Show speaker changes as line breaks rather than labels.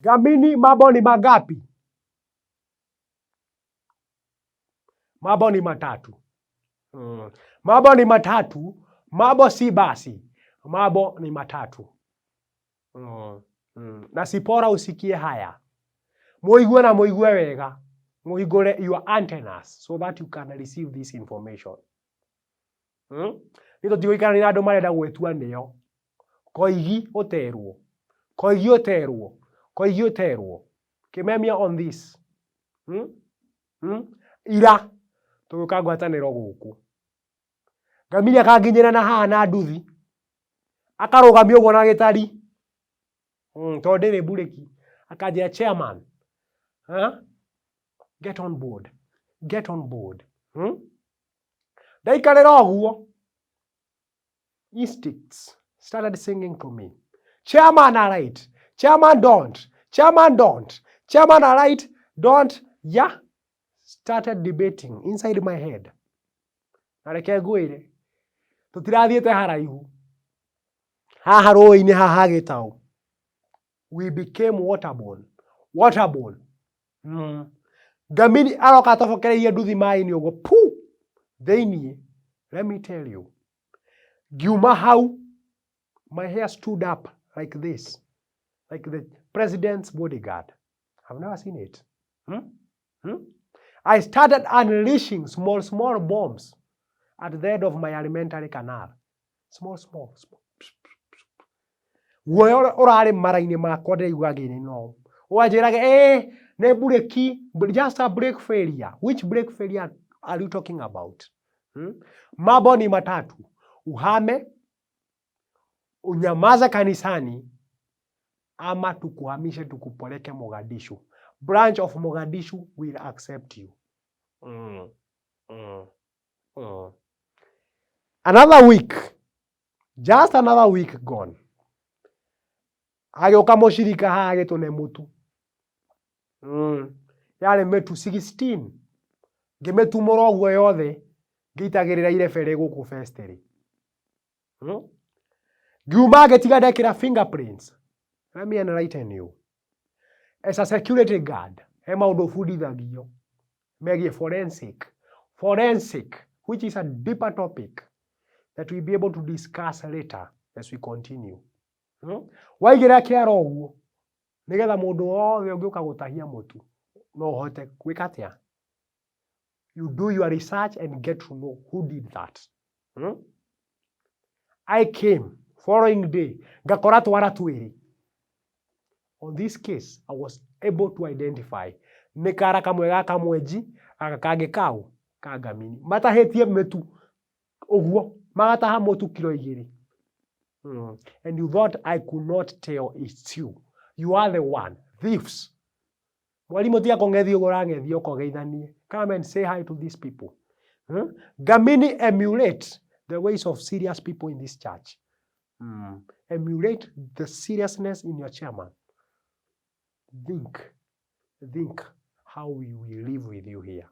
Ngamini mambo ni mangapi? Mambo ni matatu. Mambo ni matatu, mambo si basi. Mambo ni matatu. Na Sipora usikie haya. Muigue na muigue wega. Muhingũre your antennas so that you can receive this information. Nĩ tũtigũikarania na andũ marenda gwĩtua nĩo. Koigi ũterwo. Koigi ũterwo. Koigi ũterwo. Kimemia on this. Ira tũgĩũka ngwatanĩro gũkũ. Ngamiri akanginyĩra na haha na nduthi. Akarũgamia ũguo na gĩtari. Tondũ ndĩrĩ mburĩki. Akanjĩra chairman. Huh? Get on board. Get on board. Ndaikarĩra ũguo. Instincts started singing to me. Chairman alright. Chairman don't. Chairman don't. Chairman alright. Don't. Yeah. Started debating inside my head. Na reke ngwĩre. Tũtirathiĩte haraihu. Haha rũĩ-inĩ haha gĩtaũ. We became waterborne. Waterborne. Ngamini aroka atobokereirie nduthi maĩ-inĩ ũguo pu thĩiniĩ. Let me tell you. Ngiuma hau, my hair stood up like this, like the president's bodyguard. I've never seen it. Hmm? I started unleashing small, small bombs at the end of my alimentary canal. Small, small, small. Guoya ũrĩa ũrarĩ mara-inĩ makwa ndĩraigua ngĩrĩ no. Wanjĩraga, eh, nĩ mburĩki, just a brake failure. Which brake failure are you talking about? Hmm? Mambo ni matatu. Uhame, unyamaze kanisani, ama tukuhamishe tukupeleke Mogadishu. Branch of Mogadishu will accept you. Another week, just another week gone. Agĩũka mũcirika haha agĩtũne mũtu. Yarĩ mĩtu 16. Ngĩmĩtumũra ũguo yothe, ngĩitagĩrĩra irebere gũkũ vestry. Ngiuma ngĩtiga ndekĩra fingerprints. Let me enlighten you. As a security guard, he maũndũ ũbundithagio megiĩ forensic. Forensic, which is a deeper topic that we'll be able to discuss later as we continue. Waigĩrĩra kĩara ũguo, nĩgetha mũndũ wothe ũngĩũka gũtahia mũtu, no ũhote gwĩka atĩa? You do your research and get to know who did that. I came following day, ngakora twara twĩrĩ. On this case, I was able to identify nĩ kara kamwe ga kamwenji, gaka kangĩ kau ka ngamini. Matahĩtie mĩtu ũguo, magataha mũtu kiro 2. And you thought I could not tell it's you. You are the one. Thieves. Mwarimũ tiga kũng'ethia ũguo ũrang'ethia ũkogeithanie. Come and say hi to these people. Ngamini emulate the ways of serious people in this church. Emulate the seriousness in your chairman. Think. Think how we will live with you here.